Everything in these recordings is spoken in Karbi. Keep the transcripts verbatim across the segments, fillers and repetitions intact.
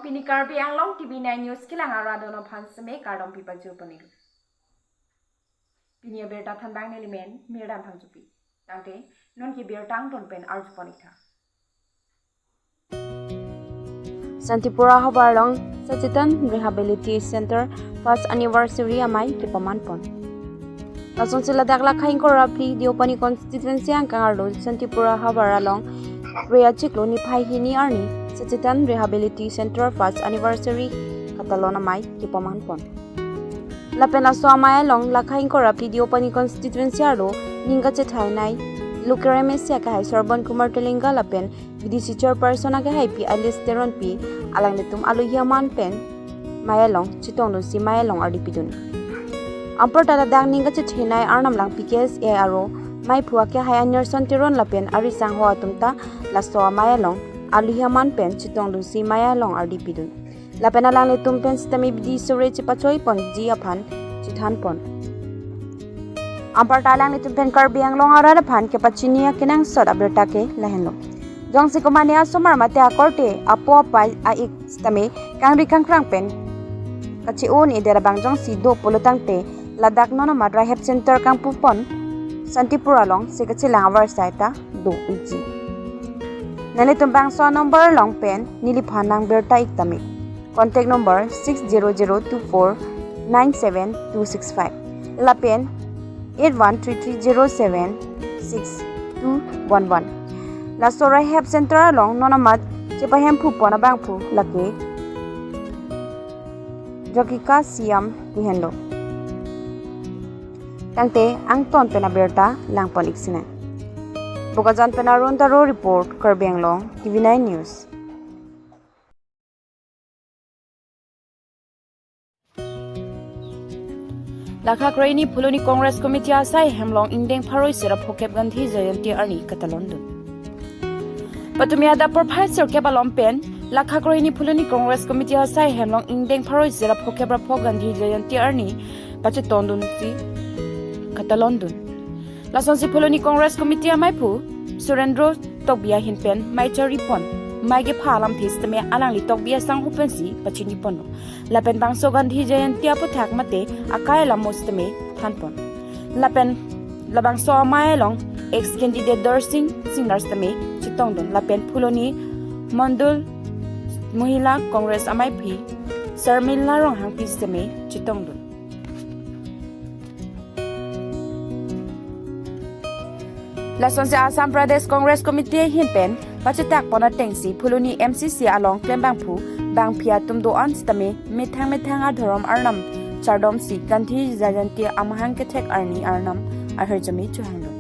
Pini Karbi Anglong T V nine News kelang arat atum aphan seme kardom pipajir ponlo. Pini abirta thanbang nelimen Mirdan Phangchopi. Tangte non ke birta angton pen arju pon-ik tha. Santipur ahavar along Sachetan Rehabilitation Center first anniversary amei kepaman pon. Lasonsi ladak Lakha ingkoi ra phli Deopani constituency angkang arlo Santipur ahavar along Rey achiklo niphai hini arni Sachetan Rehabilitation Center first anniversary katalon amei kepaman pon. Lapen laso amei along Lakha ingkoi ra phli Deopani constituency arlo ning kachethai nei, Local M A C akehai Sarbon Kumar Telinga lapen V D C chairperson akehai Pi Alice Teronpi alanglitum alohi aman pen mei along chetongdunsi mei along ardi pidun. Anparta ladak ning kachethai nei arnam lang P K S A aro meiphu akehai Anirson Teron lapen ari sangho atum ta laso amei along alohi aman pen chetongdunsi mei along ardi pidun. Lapen alanglitum pen sitame bidi sore chepachoi ponji aphan chethan pon. Anparta alanglitum pen Karbi Anglong arat aphan kepachini akenangsot abirta ke lahenlo. Jongsi komane asomar mate akorte apo apai a-ik sitame kangri kangkrang pen kache-o-un-edet abang jongsi do pulo tangte ladak non amat Rehab Center kangpu pon Santipur alongsi kachelang avarsai ta do-ikji. Nanglitum bangso number along pen neliphan nangbirta-ik tame. Contact number six zero zero two four nine seven two six five lapen eight one three three zero seven six two one one. Laso Rehab Center along non amat chepahemphu pon abangphu lake Jokika Siam kehenlo. Tangte angton pen abirta lang pon-ik sinang. Bokajan pen Arun Taro report, Karbi Anglong T V nine News. Lakha krehini Phuloni Congress Committee asai hem along ingdeng pharo isi ra phokep Gandhi Jayanti arni katalondun. Patumi adap porphai sirkep along pen Lakha krehini Phuloni Congress Committee asai hem along ingdeng pharo isi ra phokep ra pho Gandhi Jayanti arni pachetongdunsi katalondun. Lasonsi Phuloni Congress Committee ameiphu Surendro Tokbi ahin pen mei chari pon, mei kepha alamthe sitame alangli Tokbi asangho pensi pachini ponlo. Lapen bangso Gandhi Jayanti aputhak mate akai alam mo sitame than pon. Lapen labangso amei along ex candidate Dorsing Singnar sitame chetongdun lapen Phuloni Mondol Mohila Congress ameiphi Sarmila Ronghangpi sitame chetongdun. Lasonsi Assam Pradesh Congress Committee ahin pen pachetak pon atengsi Phuloni M C C along klembangphu bangphi atum do-an sitame methang methang adhorom arnam chardomsi Gandhi Jayanti amahang kethek arni arnam ahirjume chohangdun.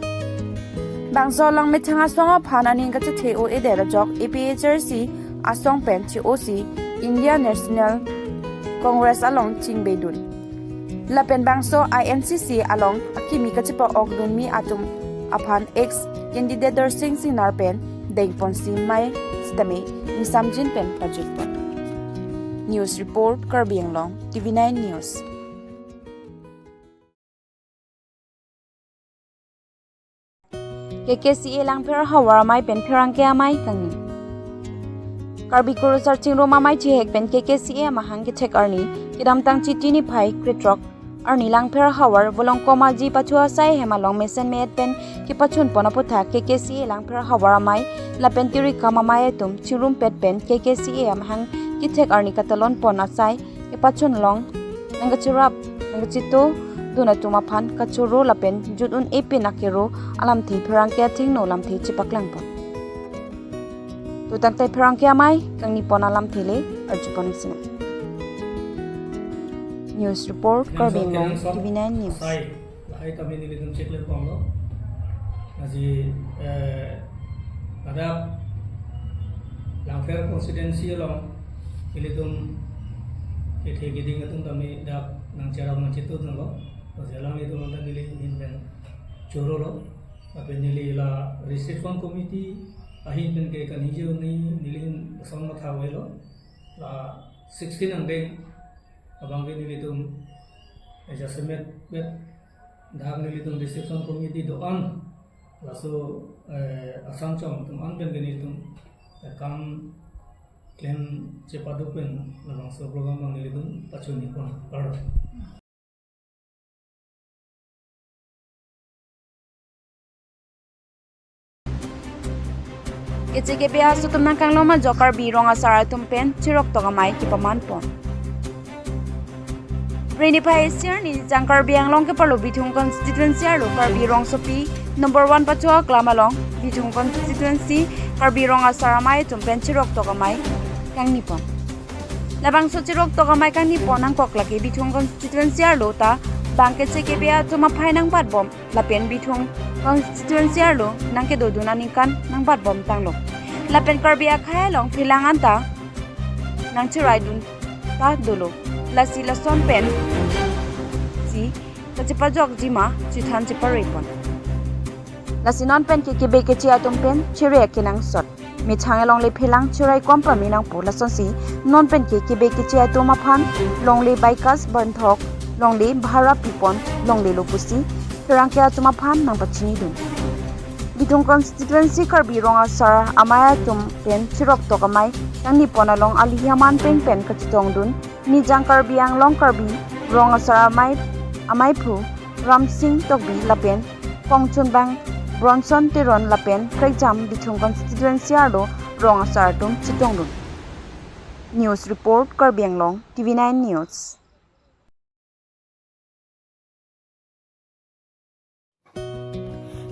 Bangso along methang asong aphan aning kachethe-o-edet ajok A P H L C asong pen che-osi India National Congress along chingbedun. Lapen bangso I N C C along akimi kachepa-okdunmi atum aphan ex candidate Dorsing Singnar pen dengponsi mei sitame ingsamjin pen pajut pon. News report, Karbi Anglong T V nine News. K K C A Langpher ahavar amei pen pherangke amei kangni. Karbi Kurusar Chingrum amei chihek pen K K C A amahang kethek arni kedamtang Chiti niphai krethrok arni Langpher ahavar Volongkom Aji Pathu asai hem along mesen me-et pen kepachun pon aputhak K K C A Langpher ahavar amei lapen tirikam amei atum chingrumpet pen K K C A amahang kethek arni katalon pon asai kepachun along nangkacherap nangkachetongdun atum aphan kachoro lapen jut un-e pin akero alamthe pherangke athengno lamthe chepaklang pon. To tangte pherangke amei kangni pon alamthe le arju pon-ik sinang. News report, Karbi Anglong T V nine News. Lahai tame nelitum chikle ponglo. Aji, eh, pada Langpher constituency along nelitum kethe keding atum tame dak nangcherap nangchetongdunlo. Aji alanglitum anta neli ahin pen chorolo. Lapen neli la reception committee ahin pen ke kaningje un-e neli ahin son matha avelo. La sixteen angdeng abang ke nelitum jasemet bet dak nelitum reception committee do-an laso, eh, Assam chong atum an pen ke nelitum, eh, kam Klem chepaduk pen labangso program along nelitum pachunji pon, kardom. Keche kebe aso atum nangkanglom ajok Karbi Rong Asar atum pen chiroktok amei kepaman pon. Preni phai sir ni jang Karbi Anglong kepalo Bithung constituency arlo Karbi Rongsopi number one pacho aklam along Bithung constituency Karbi Rong Asar amei atum pen chiroktok amei kangni pon. Labangso chiroktok amei kangni pon nangkok lake Bithung constituency arlo ta bang keche kebe atum aphai nangbatbom lapen Bithung constituency arlo nangkedodun aningkan nangbatbom tanglo. Lapen Karbi akhei along phelang anta nangchiraidun ta dolo. Lasi lason pensi kachepajokji ma chethan chepare pon. Lasi non pen ke kebe keche atum pen chire kenangsot. Methang alongle phelang chirai kom pame nangpo, lasonsi non pen ke kebe keche atum aphan longle baikas banthok, longle bhara pipon longlelo pusi pherangke atum aphan nangpachinidun. Bithung constituency Karbi Rong Asar amei atum pen chiroktok amei kangni pon along alohi aman peng pen kachetongdun ni jang Karbi Anglong Karbi Rong Asar amei, ameiphu Ramsing Tokbi lapen kongchunbang Bronson Teron lapen prekjam Bithung constituency arlo Rong Asar atum chetongdun. News report, Karbi Anglong, T V nine News.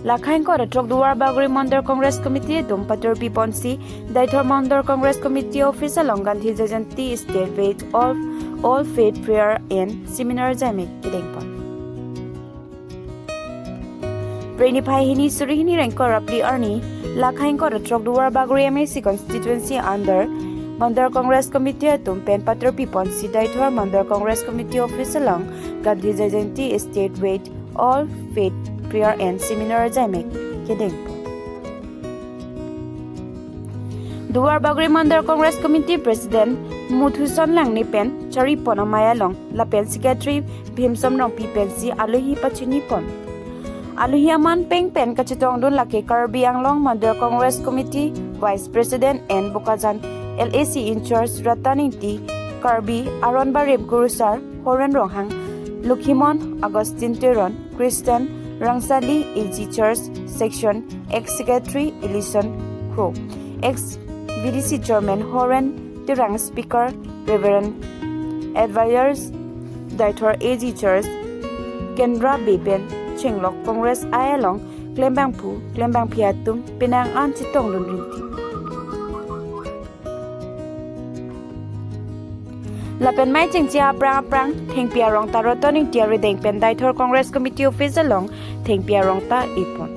Lakha ingkoi ra throk Duar Bagori Mandal Congress Committee atum patur piponsi Deithor Mandal Congress Committee office along Gandhi Jayanti State Wide All, All Faith Prayer and Seminar ajaimek kedengpon. Preni phai hini suri hini ra ingkoi ra phli arni, lakha ingkoi ra throk Duar Bagori M A C constituency under Mandal Congress Committee atum pen patur piponsi Deithor Mandal Congress Committee office along Gandhi Jayanti State Wide All Faith Prayer and Seminar ajaimek kedengpon. Duar Bagori Mandal Congress Committee President Muthuson Langne pen charipon amei along lapen Secretary Bhimsom Rongpi pensi alohi pachinipon. Alohi aman peng pen kachetongdun lake Karbi Anglong Mandal Congress Committee Vice President and Bokajan L A C in-charge Ratan Ingti, Karbi Aron Barim Kurusar Horen Ronghang, Lokhimon Augustine Teron, Christian Rangsali A G Church Section, ex-secretary Ellison Kro, ex-V D C chairman Horen Terang, speaker Reverend Advisors Deithor A G Church, Kendra Bey pen chenglok Congress ai along klembangphu klembangphi atum penang an chetongdun rinti. Lapen mei chengche aphrang aphrang thengpi arong ta Ratan Ingti arideng pen Deithor Congress Committee office along thengpi arong ta epon.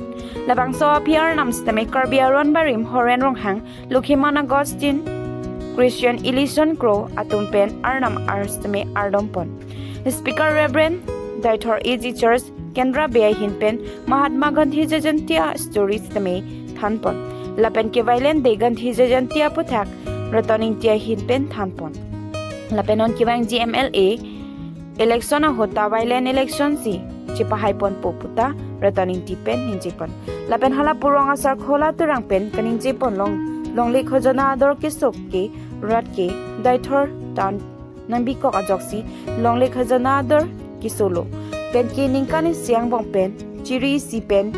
Labangso aphi arnam sitame Karbi Aron Barim Horen Ronghang, Lokhimon Augustine, Christian Ellison Kro atum pen arnam ar sitame ardompon. Speaker Reverend Deithor A G Church Kendra Bey ahin pen Mahatma Gandhi Jayanti a-story sitame thanpon. Lapen ke Violent Day Gandhi Jayanti aputhak Ratan Ingti ahin pen thanpon. Lapen non kevangji M L A election ahut ta violent election si chepahaiponpo puta Ratan Ingti pen ningjepon. Lapen hala pu Rong Asar Khola Terang pen kaningjepon long, longle khajana ador keso ke rat ke Deithor town nangbikok ajoksi longle khajana ador kesolo. Pen ke ningkan isi angbong pen chiri isi pen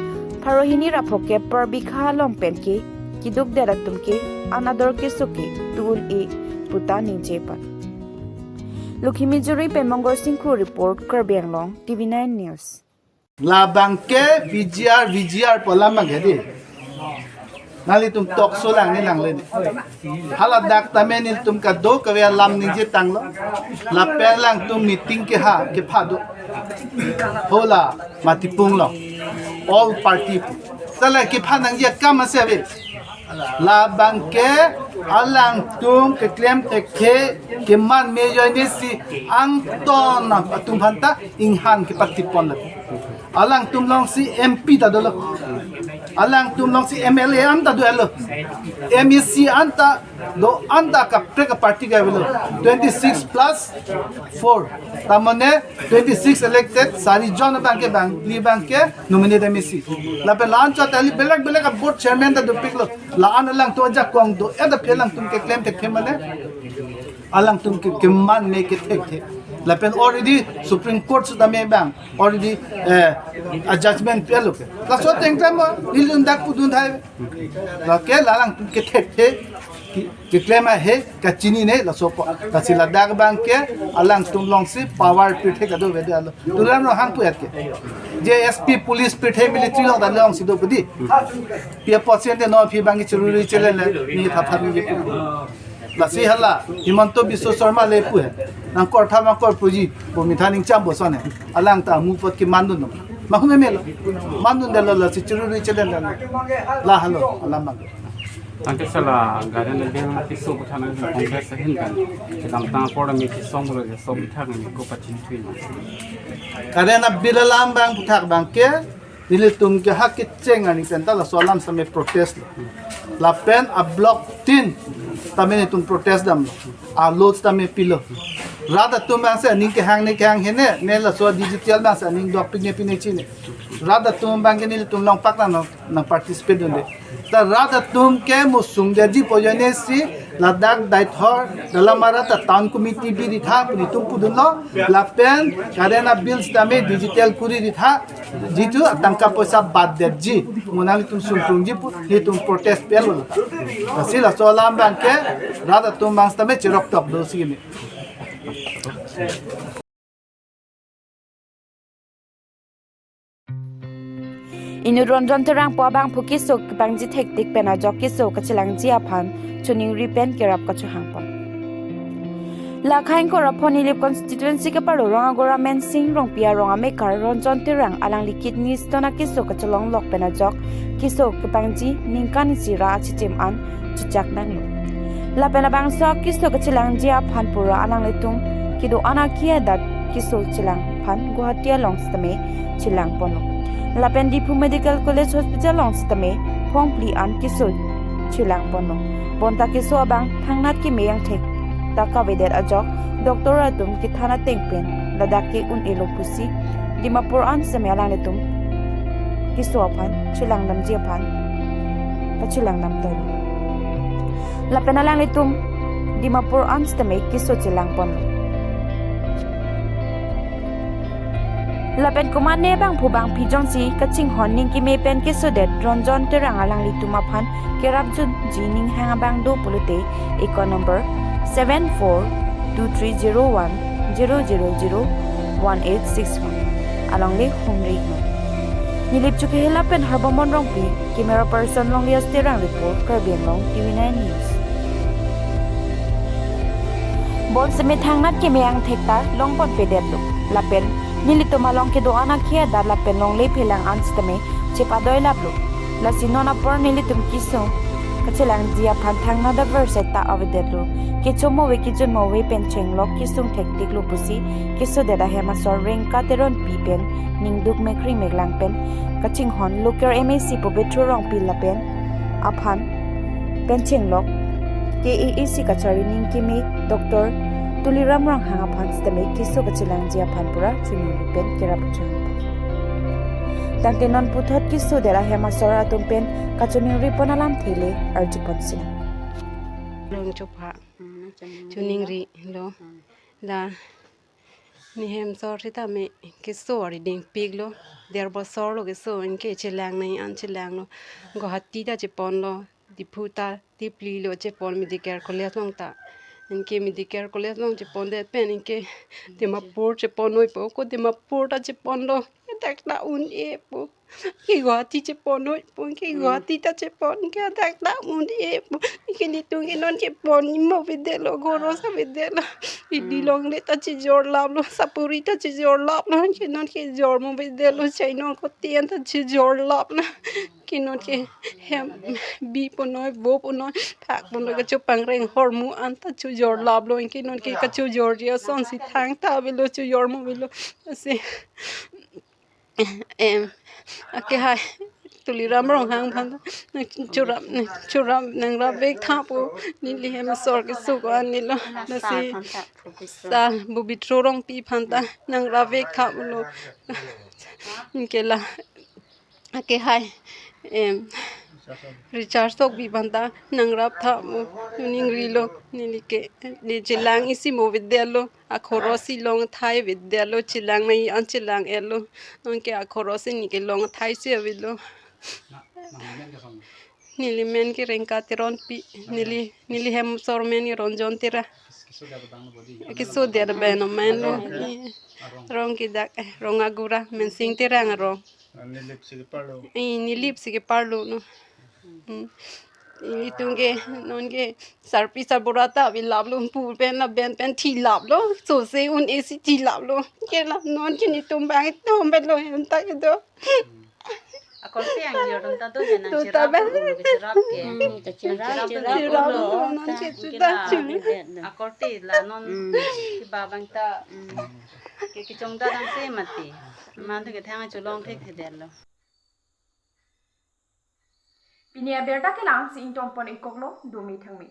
pharo hini ra phokep por bikha along pen ke keduk det atum ke an ador keso ke tu-un-e puta ningjepon. Lokhimijuri pen Mongol Singkhu report, Karbi Anglong, T V nine News. Labang ke V G R, V G R pu alam abang ke dei. Nanglitum talk show lang ni lang le. Hala dak tame nelitum kadokave alam ningje tanglo. Lapen alangtum meeting keha kepha do. Hala Matipung along. All party pu. Sala kepha nangji akam ase ave. Labang ke alangtum keklem thekthe keman me ajoine si angton atum aphanta inghan kepatipon lo. Alangtum alongsi M P ta dolo. Alangtum alongsi M L A anta do-etlo. M A C anta do, anta kaprek a-party ke avelo. Twenty-six plus four. Ta mane twenty-six elected, sari jon abangke bang, phli abangke nominate M A C. Lapen la-an chot kali belek belek a-board chairman ta dopiklo. La-an alangtum ajakong do-et aphi alangtum keklem thekthe mane. Alangtum ke keman me kethekthe. Lapen already Supreme Court sitame bang already, eh, a-judgment pi-etlo ke. Laso ateng klembom, nelitum dak pudun thai. Lake la alangtum kethekthe, ke, keklem ahe, kachinine, laso apo. Lasi ladak abangke alangtum alongsi power pirthe kadokave do-etlo. Tuliram Ronghang pu-et ke. Je S P, police pirthe, military along ta alongsi do pu di. Pi apotsi ante non aphi abangke chiruri chelele, ne thathat ningjepo. Lasi hala Himanta Biswa Sarma le pu he. Nangkortha nangkorpuji pu methang ningcham boson he. Alang ta amu apot keman dun. Mahum melo. Man dundetlo, lasi chiruri chelele. La halo, alam abang. Tangte sala Guardian Appeal keso aputhak nang Congress ahin pen kedamtang apor ami kesong lo, keso aputhak nang ko pachini thui nang. Guardian Appeal alam abang aputhak abangke nelitum ke hak kecheng arni pen ta laso alam sitame protest lo. Lapen a-block tin tame nelitum protest damlo. A-load tame pilo. Rat atum abangsi aning kehang ne kehang he ne, ne laso digital abangsi aning dokpik ne pine chine. Rat atum abangke nelitum along pak nang, nang participate dunde. Ta rat atum ke mo sungdetji pu ajoine si ladak Deithor Dalamara ta town committee biritha pu nelitum pudunlo, lapen Guardian Appeal sitame digital kuri ritha, jitu atangka poisa batdetji, mo nanglitum sungkrungji pu nelitum protest pi-etlo. Lasi laso alam abangke rat atum abang sitame chirok tok do si ne. Inut Ronjon Terang pu abangphu keso kepangji thektik pen ajok keso kachelangji aphan choningri pen kerap kachohangpon. La Khaingkor aphon Nilip constituency kepado Rong Agora Mensing Rongpi arong amekar Ronjon Terang alangli kidney stone akeso kachelonglok pen ajok keso kepangji ningkan isi ra achitim an chechak nanglo. Lapen labangso akeso kachelangji aphan pura alanglitum kedo-an akhei adat keso chelang aphan Guwahati along sitame chelangponlo. Lapen Diphu Medical College Hospital along sitame phongphli an keso chelangponlo. Bonta keso abang thangnat keme angthek ta kavedet ajok doctor atum kethan ateng pen ladak ke un-elo pusi Dimapur an sitame alanglitum keso aphan chelangdamji aphan pachelang damtoi. Lapen alanglitum Dimapur an sitame keso chelangponlo. Lapen komatne abangphu bangphi jongsi kachinghon ning keme pen kesodet Ronjon Terang alanglitum aphan kerap junji ninghang abang do pulote account number seven four two three zero one zero zero zero one eight six one along le humri non. Nilip Chukehela pen Harbamon Rongpi, camera person Longlias Terang report, Karbi Anglong T V nine News. Bonsitame thangnat keme angthek ta longponpedetlo. Lapen nelitum along kedo-an akhei adat lapen longle phelang an sitame chepadoilaplo. Lasi non apor nelitum keso kachelangji aphan thangnat aver seta avedetlo. Kecho mo ave kejun mo ave pen chenglok kesung thektiklo pusi kesodet ahem asor Rengka Teronpi pen ningduk mekri meklang pen kachinghon local M A C Pobitro Rongpi lapen aphan pen chenglok K A A C kachari ning keme Doctor Tuliram Ronghang aphan sitame keso kachelangji aphan pura choningri pen kerap choningri. Tangte non puthot kesodet ahem asor atum pen kachoningri pon alamthe le arjupon sinang. Long chopha. Hmm, choningri. Choningrilo. Hmm. La nehem asor sitame keso ari dingpiklo. Der bosor lo keso, anke chelang nai an chelanglo. Guwahati ta cheponlo. Diphu ta tiplilo chepon medical college along ta. Anke medical college along chepondet pen anke Dimapur chepon noipo, ko Dimapur ta cheponlo. Dak ta un-epo. Ke Guwahati chepon noipo, ke Guwahati ta chepon, ke dak ta un-epo. Ke nelitum ke non chepon mo avedetlo, ghor avedetlo. Ili longle ta chejorlaplo, sapuri ta chejorlaplo. Ke non kejor mo avedetlo, chai non kotian ta chejorlaplo. Ke non ke hem bi ponoi, vo ponoi, phak ponoi, kachopangreng ahormu an ta chojorlaplo. Ke non ke kachojorji asonsi thangta avelo, chojor mo avelo. Lasi em, ake hai Tuliram Ronghang aphan ta, nang chorap, nang chorap, nangrap vek tha pu, neli hem asor keso ko-an nilo, lasi sir Bubitro Rongpi aphan ta nangrap vek tha pulo. Anke la, ake hai, em, Richard Sokbi aphan ta nangrap tha pu, ningri lo, neli ke, ne chelang isi mo avedetlo, akhoro si long athai avedetlo, chelang nai an chelang-etlo, non ke akhoro si neli ke long athai si avelo. Neli men ke Rengka Teronpi, neli, neli hem asor men ke Ronjon Tera. Keso dia beno men lo. Rong ke dak, eh, Rong Agura, Mensing Terang arong. Nilip si keparlo. Eh, nilip si keparlo no. Hmm. Itum ke, non ke, sarpi sarbura ta avilaplo, pu pen laben pen thilaplo, sose un-e si thilaplo. Ke la non ke netum bang itum belo hem ta kedo. Akorte angjir atum ta do ya nang, tu ta cherap ben. Ulo ke cherap ke. Hmm, ta cherap, cherap cherap ulo. Ulo, non ke tu ta chun. Akorte la non, hmm, kiba bang ta, hmm, ke kechongdat angse mati. Mane ke thang cholong thekthedetlo. Pini abirta kelang si ingtonpon-ik koklo, dome thangme.